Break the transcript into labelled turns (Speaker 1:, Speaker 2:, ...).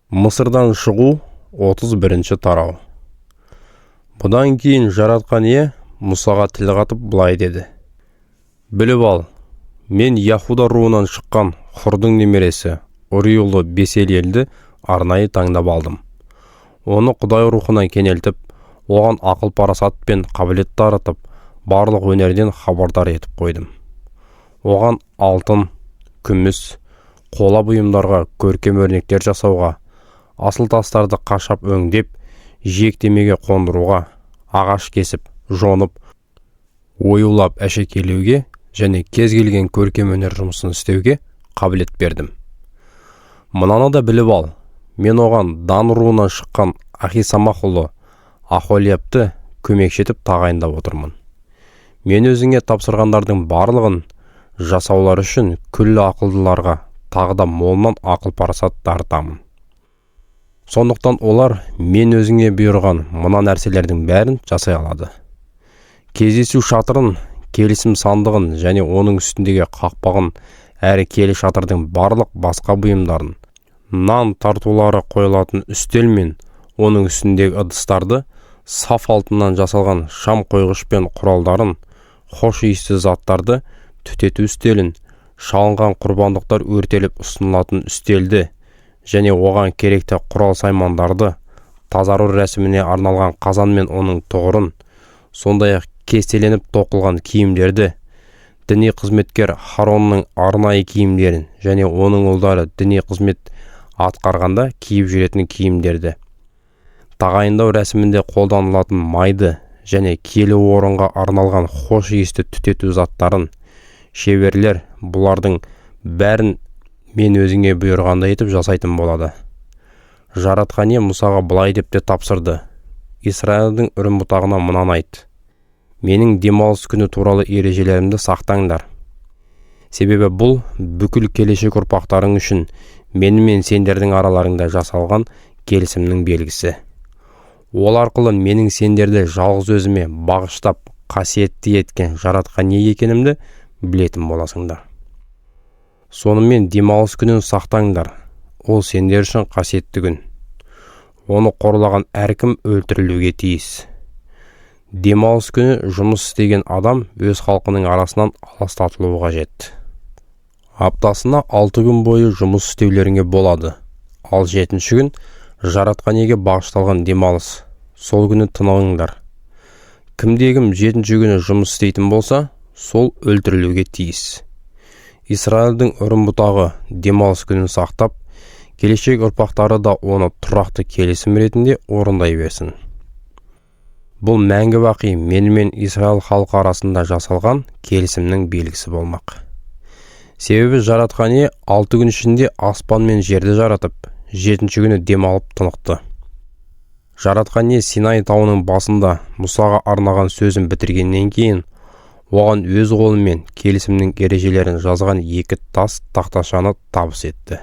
Speaker 1: Мысырдан шығу, 31 тарау. Бұдан кейін Жаратқан Ие Мұсаға тіл қатып былай деді: Біліп ал, мен Яхуда руынан шыққан Хұрдың немересі Ури ұлы Беселелді арнайы таңдап алдым. Оны Құдай рухына кенелтіп, оған ақыл парасат пен қабілет дарытып, барлық өнерден хабардар етіп қойдым. Оған алтын, күміс, қола бұйымдарға көркем өрнектер жасауға, асыл тастарды қашап өңдеп, жиектемеге қондыруға, ағаш кесіп, жонып, оюлап әшекейлеуге және кез келген көркем өнер жұмысын істеуге қабілет бердім. Мынаны да біліп ал, мен оған Дан руынан шыққан Ахисамах ұлы Ахолиабты көмекші етіп тағайындап отырмын. Мен өзіңе тапсырғандардың барлығын жасаулары үшін күллі ақылдыларға тағы да молынан ақыл парасат дарытамын. Сондықтан олар мен өзіңе бұйырған мына нәрселердің бәрін жасай алады. Кездесу шатырын, келісім сандығын және оның үстіндегі қақпағын, әрі киелі шатырдың барлық басқа бұйымдарын, нан тартулары қойылатын үстел мен оның үстіндегі ыдыстарды, саф алтыннан жасалған шам қойғыш пен құралдарын, хош иісті заттарды түтету үстелін, шалынған құрбандықтар өртеліп ұсынылатын үстелді және оған керекті құрал-саймандарды, тазару рәсіміне арналған қазан мен оның тұғырын, сондай-ақ кестеленіп тоқылған киімдерді, діни қызметкер Харонның арнайы киімдерін және оның ұлдары діни қызмет атқарғанда киіп жүретін киімдерді, тағайындау рәсімінде қолданылатын майды және киелі орынға арналған хош иісті түтету заттарын, шеберлер бұлардың бәрін мен өзіңе бұйырғандай етіп жасайтын болады. Жаратқан Ие Мұсаға былай деп те тапсырды: Израильдің үрім-бұтағына мынаны айт: Менің демалыс күні туралы ережелерімді сақтаңдар. Себебі бұл бүкіл келешек ұрпақтарың үшін менің мен сендердің араларыңда жасалған келісімнің белгісі. Ол арқылы менің сендерді жалғыз өзіме бағыштап қасиетті еткен Жаратқан Ие екенімді білетін боласыңдар. Сонымен демалыс күнін сақтаңдар, ол сендер үшін қасиетті күн. Оны қорлаған әркім өлтірілуге тиіс. Демалыс күні жұмыс істеген адам өз халқының арасынан аластатылуы қажет. Аптасына 6 күн бойы жұмыс істеулеріңе болады, ал 7-ші күн Жаратқан Иеге бағышталған демалыс, сол күні тынығыңдар. Кімде-кім 7-ші күні жұмыс істейтін болса, сол өлтірілуге тиіс. Израильдің үрім-бұтағы демалыс күнін сақтап, келешек ұрпақтары да оны тұрақты келісім ретінде орындай берсін. Бұл мәңгі бақи менімен Израиль халқы арасында жасалған келісімнің белгісі болмақ. Себебі Жаратқан Ие 6 күн ішінде аспан мен жерді жаратып, 7-ші күні демалып тынықты. Жаратқан Ие Синай тауының басында Мұсаға арнаған сөзін бітіргеннен кейін, оған өз қолымен келісімнің ережелерін жазған 2 тас тақташаны табыс етті.